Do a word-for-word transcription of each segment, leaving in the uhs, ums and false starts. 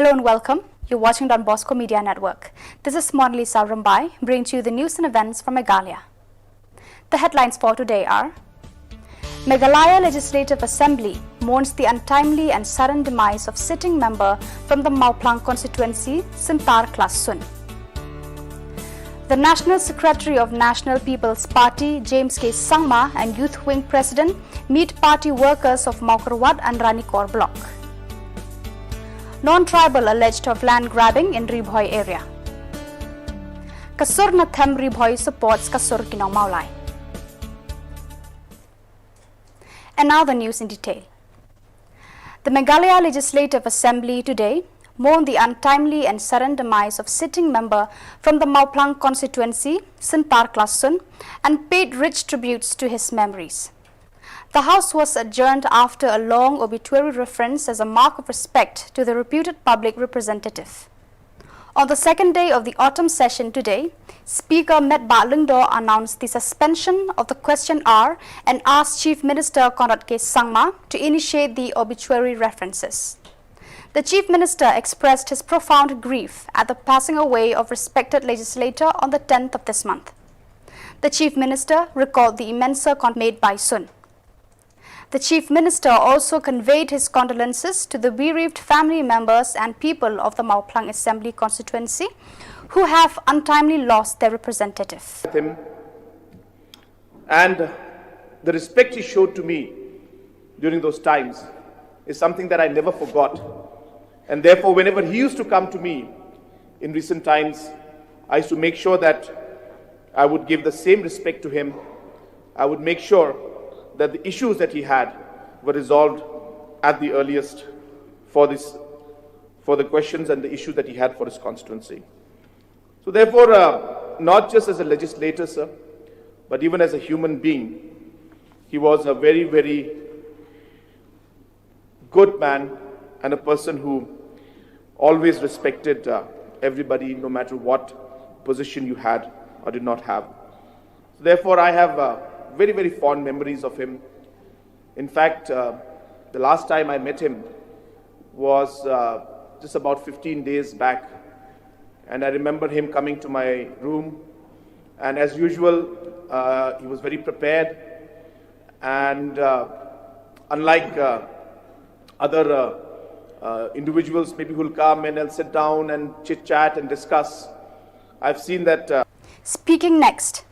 Hello and welcome. You're watching Don Bosco Media Network. This is Monalisa Rumbai, bringing to you the news and events from Meghalaya. The headlines for today are: Meghalaya Legislative Assembly mourns the untimely and sudden demise of sitting member from the Mawphlang constituency, Synthar Klas Sunn. The National Secretary of National People's Party, James K Sangma, and Youth Wing President meet party workers of Mawkyrwat and Ranikor Block. Non-tribal alleged of land grabbing in Ri Bhoi area. Ka Sur na them Ri Bhoi supports ka Sur ki nong Mawlai. And now the news in detail. The Meghalaya Legislative Assembly today mourned the untimely and sudden demise of sitting member from the Mawphlang constituency, Synthar Klas Sunn, and paid rich tributes to his memories. The House was adjourned after a long obituary reference as a mark of respect to the reputed public representative. On the second day of the autumn session today, Speaker Metbah Lyngdoh announced the suspension of the question hour and asked Chief Minister Conrad K Sangma to initiate the obituary references. The Chief Minister expressed his profound grief at the passing away of respected legislator on the tenth of this month. The Chief Minister recalled the immense con- made by Sunn. The Chief Minister also conveyed his condolences to the bereaved family members and people of the Mawphlang Assembly constituency who have untimely lost their representative. With him, and the respect he showed to me during those times is something that I never forgot. And therefore, whenever he used to come to me in recent times, I used to make sure that I would give the same respect to him. I would make sure that the issues that he had were resolved at the earliest for this, for the questions and the issues that he had for his constituency. So therefore, uh, not just as a legislator, sir, but even as a human being, he was a very, very good man and a person who always respected, uh, everybody, no matter what position you had or did not have. Therefore, I have, uh, very, very fond memories of him. In fact, uh, the last time I met him was, uh, just about fifteen days back. And I remember him coming to my room. And as usual, uh, he was very prepared. And, uh, unlike, uh, other, uh, uh, individuals, maybe who'll come and they'll sit down and chit chat and discuss, I've seen that, uh, Speaking next,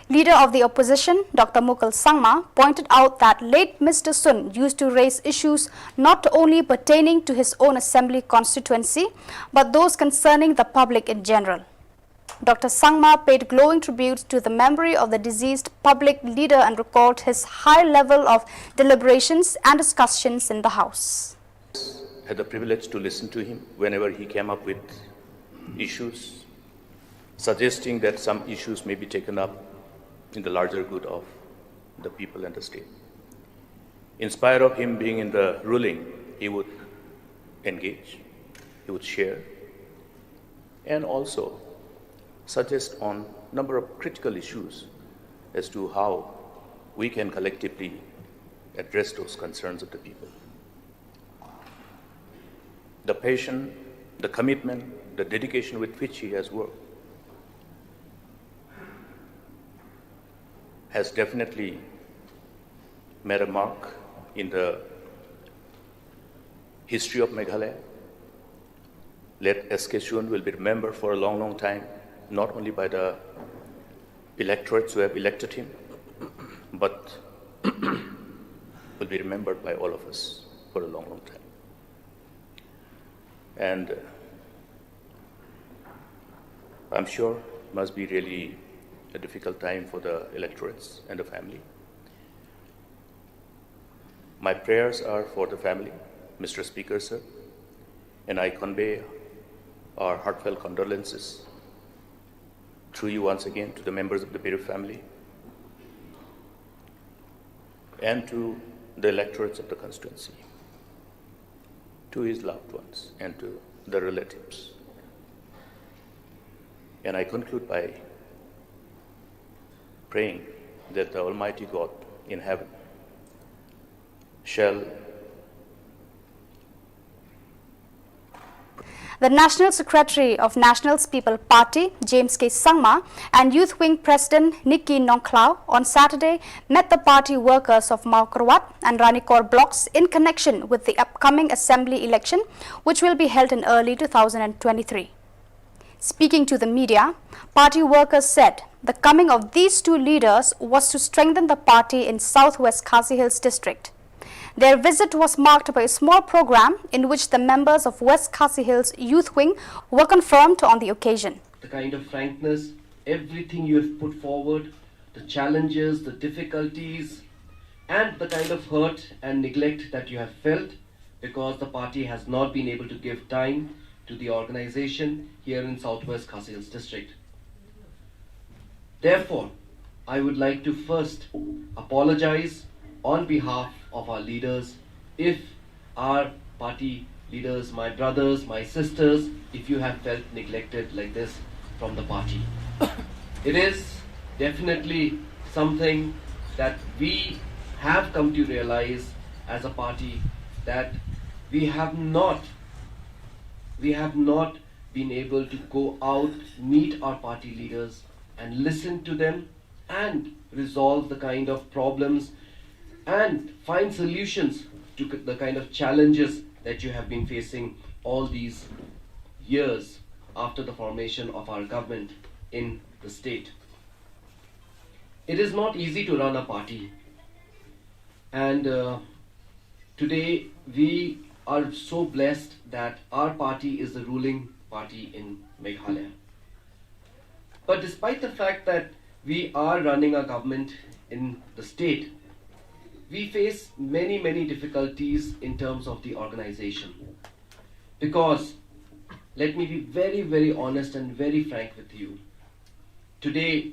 Leader of the Opposition, Doctor Mukul Sangma, pointed out that late Mister Sunn used to raise issues not only pertaining to his own assembly constituency, but those concerning the public in general. Doctor Sangma paid glowing tributes to the memory of the deceased public leader and recalled his high level of deliberations and discussions in the House. Had the privilege to listen to him whenever he came up with issues, suggesting that some issues may be taken up in the larger good of the people and the state. In spite of him being in the ruling, he would engage, he would share, and also suggest on number of critical issues as to how we can collectively address those concerns of the people. The passion, the commitment, the dedication with which he has worked has definitely made a mark in the history of Meghalaya. Late S K Sunn will be remembered for a long, long time, not only by the electorates who have elected him, but will be remembered by all of us for a long, long time. And, uh, I'm sure it must be really a difficult time for the electorates and the family. My prayers are for the family, Mister Speaker, sir, and I convey our heartfelt condolences through you once again to the members of the bereaved family and to the electorates of the constituency, to his loved ones and to the relatives. And I conclude by praying that the Almighty God in heaven shall. The National Secretary of National People's Party, James K Sangma, and Youth Wing President Nicky Nongkhlaw on Saturday met the party workers of Mawkyrwat and Ranikor blocks in connection with the upcoming assembly election, which will be held in early two thousand twenty-three. Speaking to the media, party workers said the coming of these two leaders was to strengthen the party in Southwest Khasi Hills district. Their visit was marked by a small program in which the members of West Khasi Hills Youth Wing were confirmed on the occasion. The kind of frankness, everything you have put forward, the challenges, the difficulties, and the kind of hurt and neglect that you have felt because the party has not been able to give time to the organization here in Southwest Khasi Hills district. Therefore, I would like to first apologize on behalf of our leaders if our party leaders, my brothers, my sisters, if you have felt neglected like this from the party. It is definitely something that we have come to realize as a party, that we have not, we have not been able to go out, meet our party leaders and listen to them and resolve the kind of problems and find solutions to c- the kind of challenges that you have been facing all these years after the formation of our government in the state. It is not easy to run a party, and uh, today we are so blessed that our party is the ruling party in Meghalaya. But despite the fact that we are running a government in the state, we face many, many difficulties in terms of the organization. Because, let me be very, very honest and very frank with you. Today,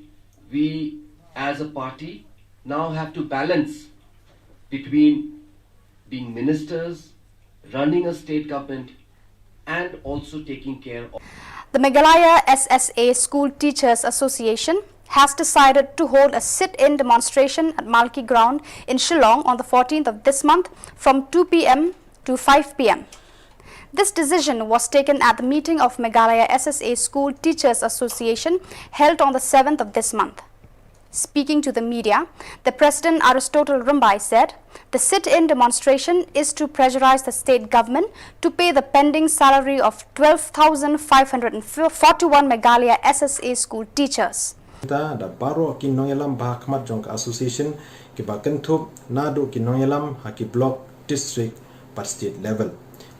we as a party now have to balance between being ministers, running a state government, and also taking care of. The Meghalaya S S A School Teachers Association has decided to hold a sit-in demonstration at Malki Ground in Shillong on the fourteenth of this month from two p m to five p m. This decision was taken at the meeting of Meghalaya S S A School Teachers Association held on the seventh of this month. Speaking to the media, the president Aristotle Rymbai said the sit-in demonstration is to pressurize the state government to pay the pending salary of twelve thousand five hundred forty-one Meghalaya S S A school teachers. Ta da baroh ki nongïalam ba ha khmat jong ka association kiba kynthup naduh ki nongïalam ha ki block, district bad state level.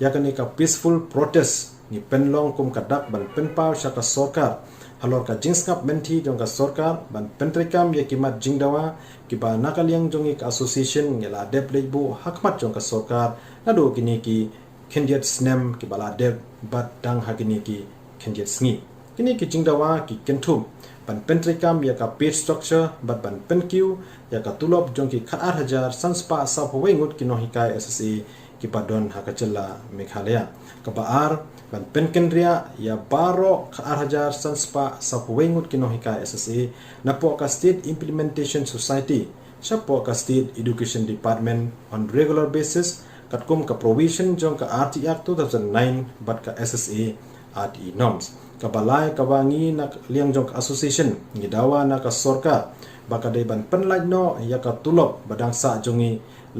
Ïa kane ka peaceful protest ngi pynlong kum ka dak ban pynpaw sha ka sorkar halor ka jingsngap mynthi jong ka sorkar ban pyntreikam ïa ki mat jingdawa kiba na ka liang jong ngi ka association ngi la dep leit buh ha khmat jong ka sorkar naduh kine ki khyndiat snem kiba la dep bad dang ha kine ki khyndiat sngi. Kine ki jingdawa ki kynthup ban pyntreikam ïa ka pay structure bad ban pynkiew ïa ka tulop jong ki khatar hajar san spah sawphew wei ngut ki nonghikai S S A kiba don ha ka jylla Meghalaya. Kaba ar, ban pynkynriah ïa baroh khatar hajar san spah sawphew wei ngut ki nonghikai S S A napoh ka State Implementation Society shapoh ka State Education Department on regular basis, katkum ka provision jong ka R T Act two thousand nine bad ka S S A R T E norms. Kaba lai, kaba ngi na ka liang jong ka association ngi dawa na ka sorkar ba ka dei ban pynlait noh ïa ka tulop ba dang sah jong ngi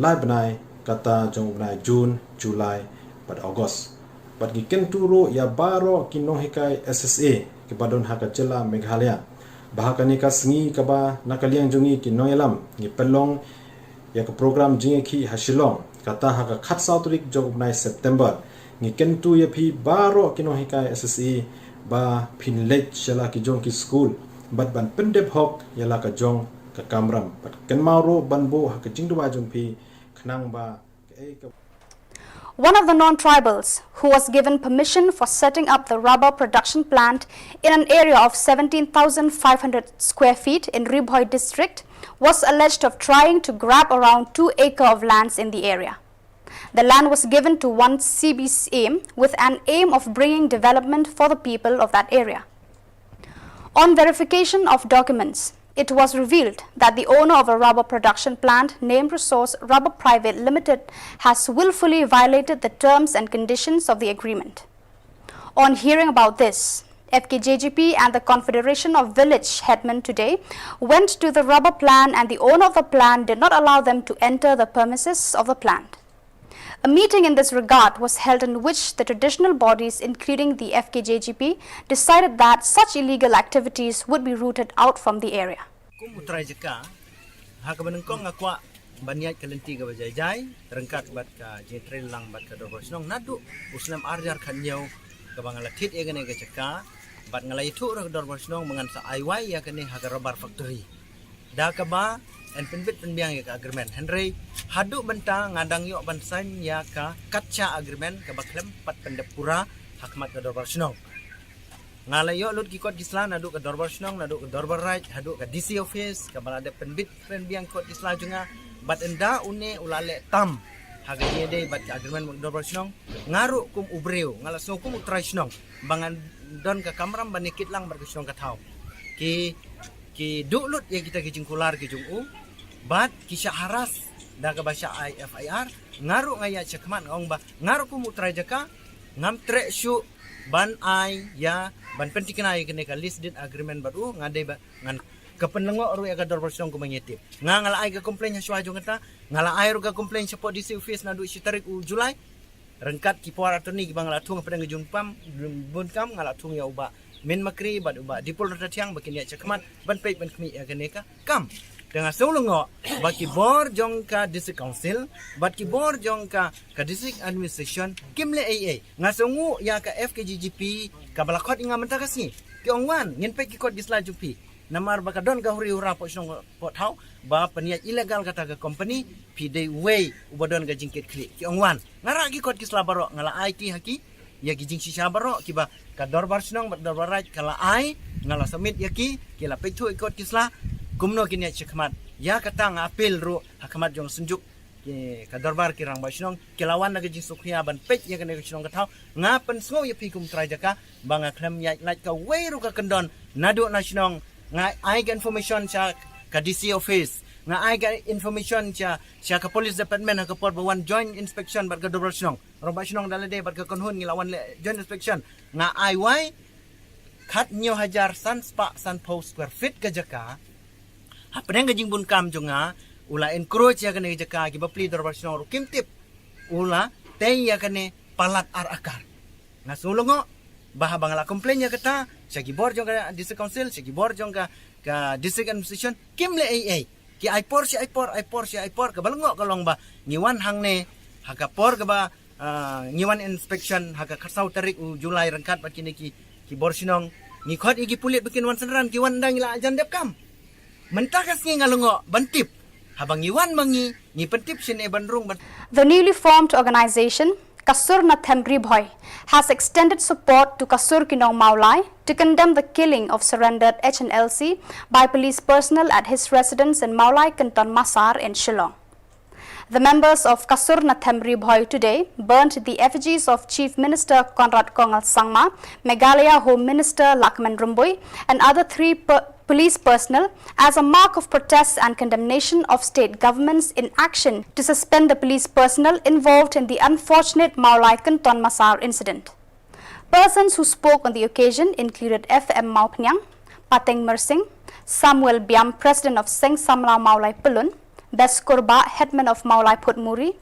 lai bnai, kata jong u bnai June, July bad August. Bad ngi kyntu ruh ïa baroh ki nonghikai S S A kiba don ha ka jylla Meghalaya ba ha kane ka sngi kaba na ka liang jong ngi ki nongïalam ngi pynlong ïa ka program jingïakhih ha Shillong, kata ha ka khatsaw tarik jong u bnai September. Ngi kyntu ïa phi baroh ki nonghikai S S A ba phin leit sha la ki jong ki skul bad ban pyndep hok ïa la ka jong ka kamram bad kynmaw ruh ban buh ha ka jingduwai jong phi khnang ba One of the non-tribals who was given permission for setting up the rubber production plant in an area of seventeen thousand five hundred square feet in Ri Bhoi district was alleged of trying to grab around two acre of lands in the area. The land was given to one C B C with an aim of bringing development for the people of that area. On verification of documents, it was revealed that the owner of a rubber production plant named Resource Rubber Private Limited has willfully violated the terms and conditions of the agreement. On hearing about this, F K J G P and the Confederation of Village Headmen today went to the rubber plant, and the owner of the plant did not allow them to enter the premises of the plant. A meeting in this regard was held, in which the traditional bodies, including the F K J G P, decided that such illegal activities would be rooted out from the area. Kum u trai jaka, ha kaba nyngkong nga kwah ban ïaid ka lynti kaba jai jai ryngkat bad ka jingtrei lang bad ka dorbar shnong naduh u snem ar hajar khathynñiew kaba nga la thied ïa kane ka jaka, bad nga la ïathuh ruh ka dorbar shnong ba ngan sa ai wai ïa kane ha ka rubber factory da kaba yn pynbit pynbiang ïa ka agreement. Hynrei haduh mynta nga dang ïoh ban sign ïa ka katcha agreement kaba khlem pat pyndep pura ha khmat ka dorbar shnong. Nga la ïoh lut ki kot ki sla naduh ka dorbar shnong, naduh ka dorbar raid, haduh ka D C office kaba la dep pynbit pynbiang kot ki sla jong nga. Bad ynda une u la leh tam ha ka jingïadei bad ka agreement bad ka dorbar shnong, nga ruh kum u briew, nga la sngew kum u trai shnong ba ngan don ka kamram ban ïakit lang bad ka shnong ka thaw. Ki, ki duh lut ïa kita ki jingkular ki jong u bad ki shah harass da kaba shah ai F I R. Nga ruh nga ïaid sha khmat, nga ong ba nga ruh kum u trai jaka ngam treh shuh ban ai ïa, ban pynthikna ïa kane ka lease deed agreement bad u. Nga dei ba ngan, ka pynlyngngoh ruh ïa ka dorbar shnong kumba ngi tip. Nga, nga la ai ka complaint ha shuwa jong kata, nga la ai ruh ka complaint shapoh D C office naduh shi tarik u July. Ryngkat ki power attorney kiba nga la thung hapdeng ka jingpam bun kam, nga la thung ïa u Bah Min Makri bad u Bah Dipul Ratathiang ba kin ïaid sha khmat ban peit ban khmih ïa kane ka kam. Te nga sngew lyngngoh ba ki bor jong ka District Council bad ki bor jong ka, ka District Administration kim leh ei ei. Nga sngewnguh ïa ka F K J G P kaba la khot ïa nga mynta ka sngi, ki ong, wan ngin peit ki kot ki sla jong phi. Namar ba ka don ka huri hura poh shnong poh thaw ba pynïaid illegal kata ka company, phi dei uwei uba don ka jingkitkhlieh. Ki ong, wan. Nga rah ki kot ki sla baroh, nga la ai ki ha ki, ïa ki jingshisha baroh kiba ka dorbar shnong bad dorbar raid ka la ai, nga la submit ïa ki, ki la peit thuh ïa ki kot ki sla kumno kin ïaid sha khmat. Ïa kata nga appeal ruh ha khmat jong ka Synjuk, ki, ka dorbar ki rangbah shnong, ki la wan da ka jingsngewkhia ban peit ïa kane ka shnong ka thaw. Nga pynsngew ïa phi kum trai jaka ba nga khlem ïaid lait kawei ruh ka kyndon naduh na shnong. Nga ai ka information sha ka D C office, nga ai ka information sha, sha ka police department ha ka por ba wan joint inspection bad ka dorbar shnong. Rangbah shnong da lade bad ka kynhun ngi la wan leh joint inspection. Nga ai wai khathynñiew hajar san spah sanphew square feet ka jaka. Hapdeng ka jingbun kam jong nga, u la encroach ïa kane ka jaka, ki bapli dorbar shnong ruh kim tip. U la tei ïa kane palat ar akar. Nga sngew lyngngoh ba haba nga la complain ïa kata sha ki bor jong ka District Council, sha ki bor jong ka, ka District Administration, kim leh ei ei. Ki ai por shi ai por, ai por shi ai por, kaba lyngngoh ka long ba ngi wan hangne ha ka por kaba, ah, ngi wan inspection ha ka khatsaw tarik u July ryngkat bad kine ki, ki bor shnong. Ngi khot ïa ki pulit ba kin wan synran, ki wan ynda ngi la jan dep kam. Mynta ka sngi nga lyngngoh ban tip. Haba ngi wan ma ngi, ngi pyntip shane ban rung ban. The newly formed organization, Kasur Nathem Ri Bhoi, has extended support to Kasur ki nong Mawlai to condemn the killing of surrendered H N L C by police personnel at his residence in Mawlai Kynton Massar in Shillong. The members of Kasur Nathem Ri Bhoi today burned the effigies of Chief Minister Conrad K Sangma, Meghalaya Home Minister Lahkmen Rymbui, and other three per- police personnel as a mark of protest and condemnation of state government's inaction to suspend the police personnel involved in the unfortunate Mawlai Kynton Massar incident. Persons who spoke on the occasion included F M Mawphniang, Pateng Myrsing, Samuel Biam, President of Seng Samla Mawlai Pyllun, Bes Kurbah, Headman of Mawlai Phutmuri,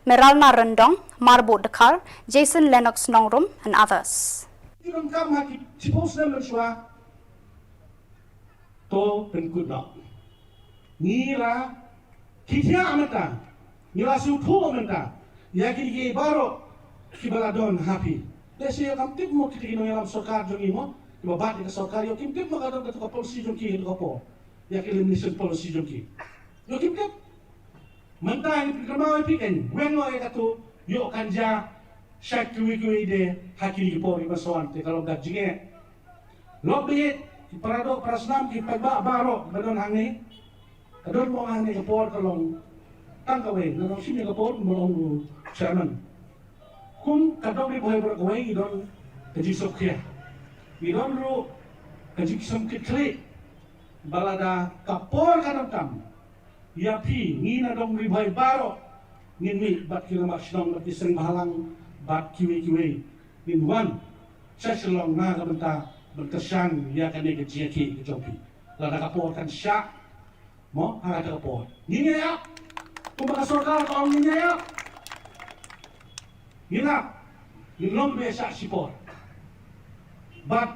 Meralna Ryndong, Marbud Dkhar, Jason Lennox Nongrum, and others. Ki donkam ha ki shiphew snem mynshuwa. To pynkut noh. Ngi la khie thiah mynta, ngi la sngewthuh mynta ïa kine kiei baroh kiba la don ha phi. Lehse ïoh kam tip mo kita ki nongïalam sorkar jong ngi mo, kiba bat ïa ka sorkar, ïoh kim tip mo ka don kata ka policy jong ki ha kata ka por, ïa ka elimination policy jong ki. Ïoh kim tip. Mynta ngi pynkynmaw ïa phi, kan weng noh ïa kato, ïoh kan jia sha kiwei kiwei de ha kine ki por kiba sa wan, te ka long ka jingeh. Lok baieit, ki para doh para snam, ki paidbah baroh ba don hangne. Ka don mo hangne ka por ka long tang kawei, nga long shim ïa ka por, nga long u chairman. Kum ka dong Ri Bhoi baroh kawei ngi don ka jingsngewkhia, ngi don ruh ka jingsngewkhia. Ba lada ka por ka donkam, ïa phi, ngi na dong Ri Bhoi baroh ngin mih bad ki rangbah shnong bad ki seng bhalang bad kiwei kiwei, ngin wan sha Shillong na ka bynta ban kyrshan ïa kane ka jingïakhih ka jong phi. Lada ka por kan shah, mo, ha kata ka por ngin ïa ap. Kumba ka sorkar ka ong ngin ïa ap. Ngin ap. Ngin long ba ïa shah shipor. Bad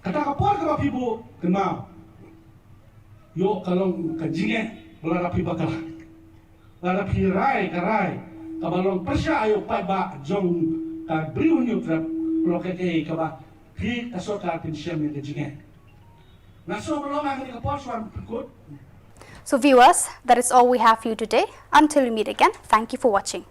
kata ka por kaba phi buh, kynmaw, ïoh ka long ka jingeh ba lada phi bakla, lada phi rai ka rai kaba long pyrshah ïa u paidbah jong ka Bri u Hynñiewtrep, ka long kaei kaba phi ka sorkar phin shem ïa ka jingeh. Na shnong ba long ha kane ka por, shuwa pynkut. So viewers, that is all we have for you today. Until we meet again, thank you for watching.